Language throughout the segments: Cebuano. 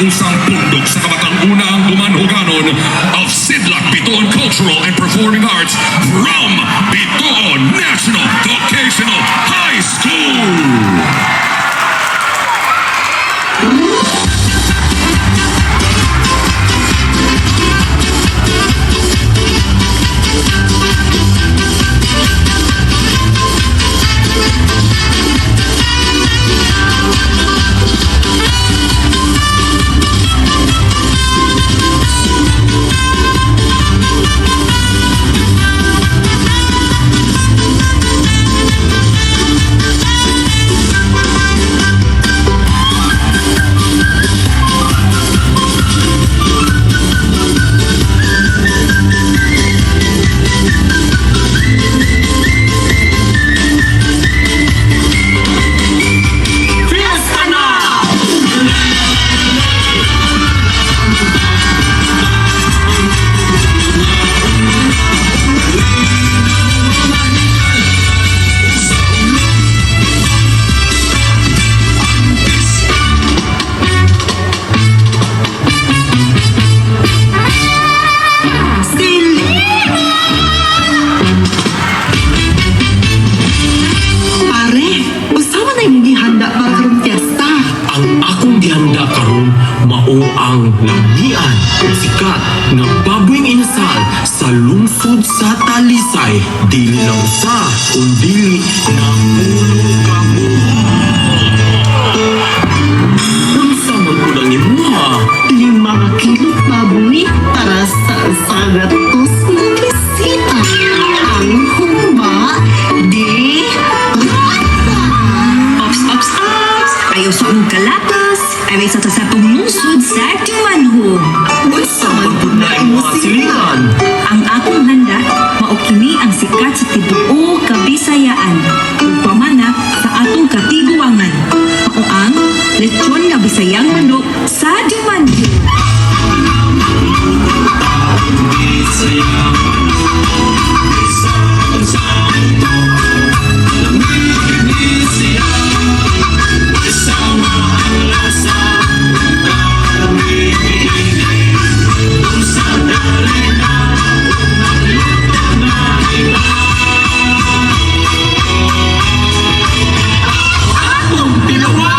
Usang pundok sa kabatang una ang Dumanhoganon of Sidlak Bitoon Cultural and Performing Arts from Bitoon National Vocational High School. Fiesta na! Selena! Pare, unsa man ay imong gihanda para karong fiesta? Ang akong gihanda karon mao ang lamian ug sikat nga baboyng inasal sa lungsod sa Talisay. Dili lang usa kun dili napulo ka buok. Unsa man pud ang imuha? 5 ka kilo baboy para sa 100 nga bisita. Ang humba de rata. Ops, ops, ops! Ayaw sa akong kalapas! Ay may sa tasapong lungsod sa Dumanhog. Unsa man Pud na imuha, silingan? Ang akong handa, mao kini ang sikat sa tibuok Kabisayaan ug pamana sa atong katiguangan. Mao ang lechon nga Bisayang manok sa Dumanhog. Tilawan!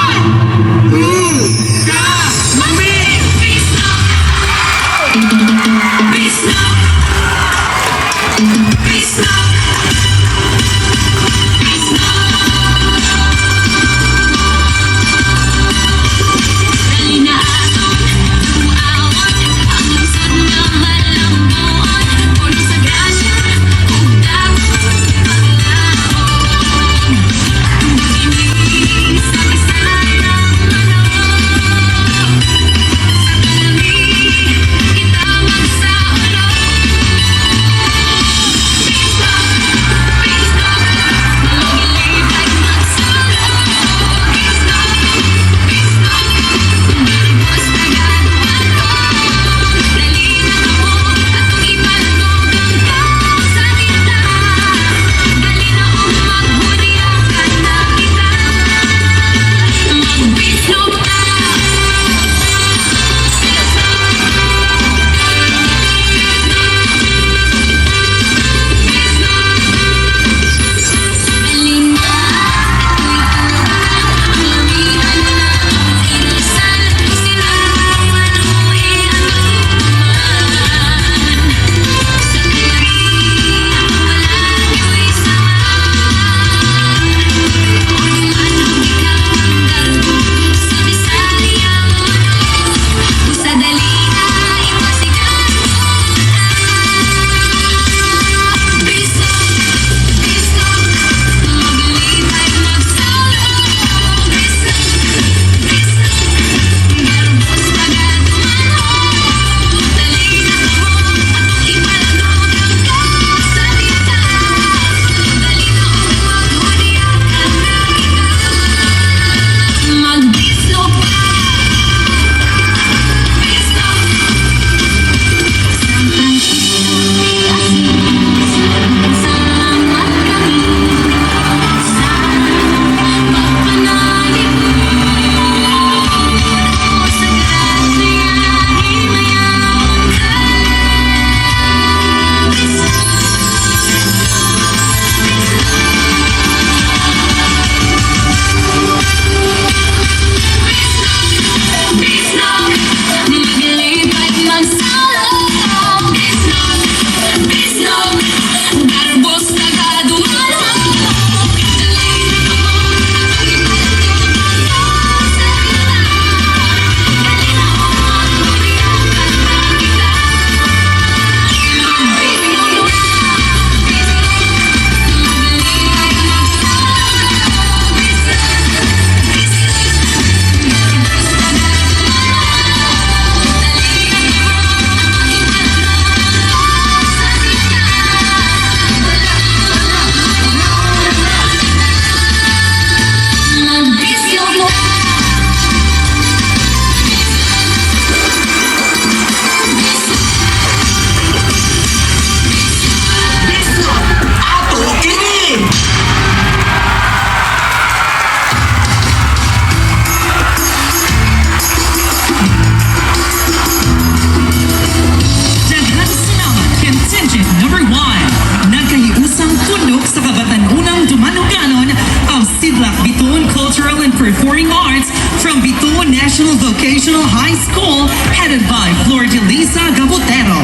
Bituon Cultural and Performing Arts from Bituon National Vocational High School, headed by Flor de Lisa Gabutero.